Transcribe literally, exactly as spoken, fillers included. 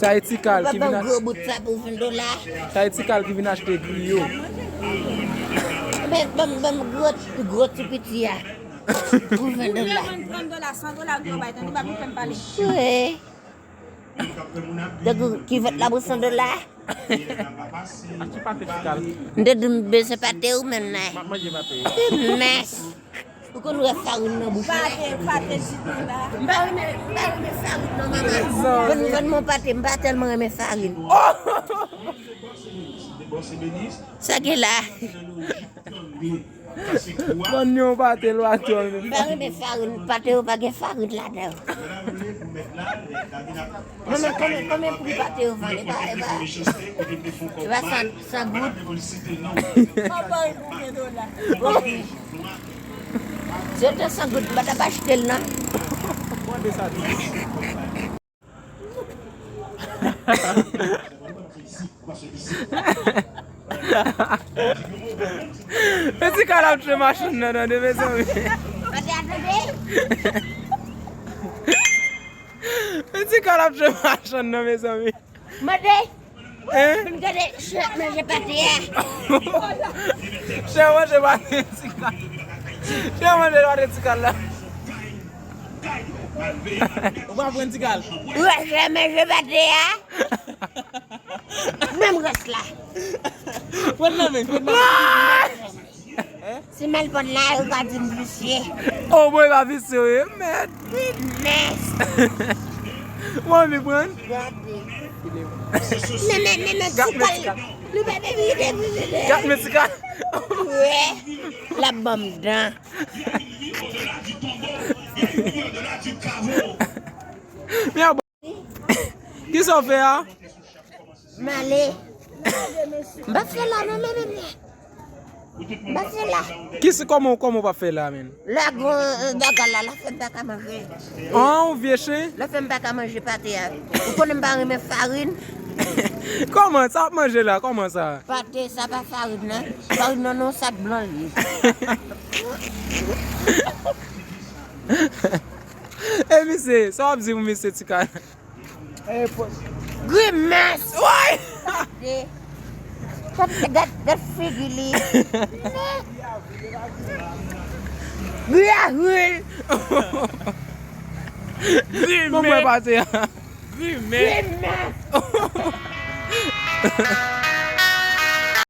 Sa e Tikal ki vin achte. Gwo bout sa pou ven dola. Sa e Tikal ki vin achte griyo. Ban m gwo ti piti a pou ven dola. Trant dola, san dola griyo bay, tande, pa vin fè m pale. Wi. Donk, kivèt la pou san dola. Achte pate Tikal. M te di m bezwen pate ou menm nan. M ap manje pate. Mès. Ou konn wè farin nan bouch mwen. Pate, pate di dola. M pa renmen, m pa renmen farin nan, manman. Vann, vann mwen pate, m pa tèlman renmen farin. Sa gen la. Vann yon pate lwa twò. M pa renmen farin, pate yo pa gen farin ladan yo. Manman, konbyen, konbyen pri pate yo vann? E pa, e pa, e pa san, san goud? Mwen pa renmen dola. Si yo te san goud, m pa t ap achte l, non. Mande sa tou. Men Tikal ap tchwe machann nan, tande, mezanmi. Men Tikal ap tchwe machann nan, mezanmi. Mande. Hein? Vin gade, chè manje pate a. Chè manje pate Tikal. Chè manje pate Tikal la. Ou pa pran Tikal? Ou wè chè manje pate a? Menm rès la. Pran nan men, pran nan men. Si m al pran la, yo ka di m visye. Oh, mwen pa visye, wi, mèd. Mès. Mwen anvi pran. Gade. Men, men, men, men, Tikal. Li pa te vide, vide. Gad men Tikal. Wi. L ap ban m dan. Men kisa w fè a? M ale. M pa fè la non, men, men, men. M pa fè la. Kisa, kòman, kòman w pa fè la, men? La gon, euh, bagay la, la fè m pa ka manje. An, ou vye chen? La fè m pa ka manje pate a. Ou konnen m pa renmen farin. Kòman sa w ap manje la? Kòman sa? Pate, sa pa farin nan. Farin nan, non, sa k blan li. E misye, sa w ap di pou misye Tikal? Grimès! Woy! Gad, gad, gad figi li. Grimès! Bon, mwen pase a. Grimès! Grimès!